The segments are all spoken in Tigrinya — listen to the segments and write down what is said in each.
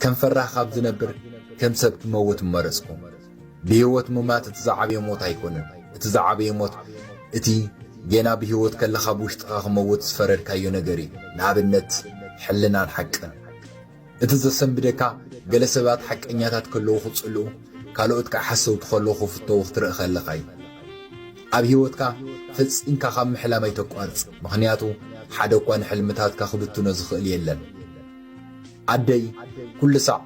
ከም ፈራህ ካብ ዝነብር ከም ሰብ ክመውት ምመረጽኩ። ብህይወት ምማት እቲ ዝዓበየ ሞት ኣይኮነን። እቲ ዝዓበየ ሞት እቲ ጌና ብህይወት ከለኻ ብውሽጥኻ ክመውት ዝፈረድካዮ ነገር እዩ። ንኣብነት ሕልናን ሓቅን። እቲ ዘሰንብደካ፣ ገለ ሰባት ሓቀኛታት ከለዉ ክጽልኡ፣ ካልኦት ከኣ ሓሰውቲ ከለዉ ክፍተዉ ክትርኢ ከለኻ እዩ። ኣብ ህይወትካ ፈጺምካ ካብ ምሕላም ኣይተቋርጽ፣ ምኽንያቱ ሓደ እኳ ንሕልምታትካ ክብትኖ ዝኽእል የለን። ኣደይ፣ ኩሉ ሳዕ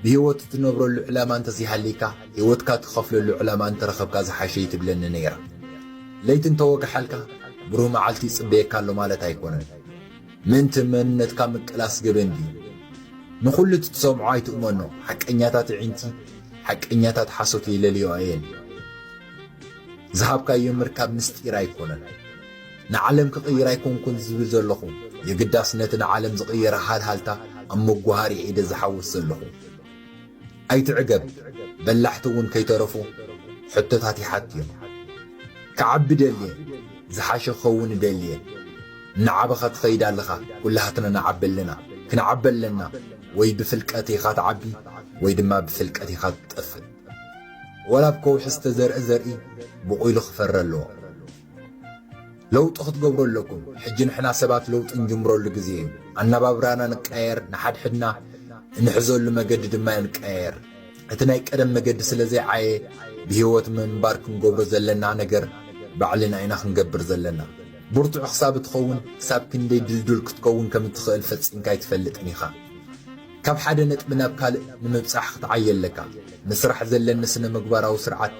ብህይወት እትነብረሉ ዕላማ እንተዘይሃልይካ፣ ህይወትካ ትኸፍለሉ ዕላማ እንተረኸብካ ዝሓሸ እዩ ትብለኒ ነይራ። ለይቲ እንተወግሓልካ፣ ብሩህ መዓልቲ ይጽበየካ ኣሎ ማለት ኣይኮነን። ምእንቲ መንነትካ ምቅላስ ገበን ድዩ? ንኹሉ እቲ ትሰምዖ ኣይትእመኖ። ሓቀኛታት ኣዒንቲ፣ ሓቀኛታት ሓሶት የለልዮኣ እየን። ዝሃብካዮ ምርካብ ምስጢር ኣይኮነን። ንዓለም ክቕይር ኣይኮንኩን ዝብል ዘለኹ፣ የግዳስ ነቲ ንዓለም ዝቕየረ ሃልሃልታ ኣብ መጓሃሪ ኢደ ዝሓውስ ዘለኹ። ኣይትዕገብ፣ በላሕቲ እውን ከይተረፉ ሕቶታት ይሓትዮም። ክዓቢ ደልየ፣ ዝሓሸ ክኸውን እደልየ። እናዓበኻ ትኸይድ ኣለኻ፣ ኩላህትና ንዓቢ ኣለና። ክንዓቢ ኣለና፣ ወይ ብፍልቀት ኢኻ ትዓቢ፣ ወይ ድማ ብፍልቀት ኢኻ ትጠፍእ። ወላ ኣብ ከውሒ ዝተዘርአ ዘርኢ ብቑይሉ ክፈሪ ኣለዎ። ለውጢ ክትገብሩ ኣለኩም። ሕጂ ንሕና ሰባት ለውጢ እንጅምረሉ ግዜ እዩ። ኣነባብራና ንቀያየር፣ ንሓድሕድና እንሕዘሉ መገዲ ድማ ንቀያየር። እቲ ናይ ቀደም መገዲ ስለ ዘይዓየ፣ ብህይወት ምንባር ክንገብሮ ዘለና ነገር ባዕልና ኢና ክንገብር ዘለና። ብርቱዕ ክሳብ እትኸውን፣ ክሳብ ክንደይ ድልዱል ክትከውን ከም እትኽእል ፈጺምካ ኣይትፈልጥን ኢኻ። ካብ ሓደ ነጥቢ ናብ ካልእ ንምብጻሕ ክትዓይ ኣለካ። ንስራሕ ዘለኒ ስነ-ምግባራዊ ስርዓት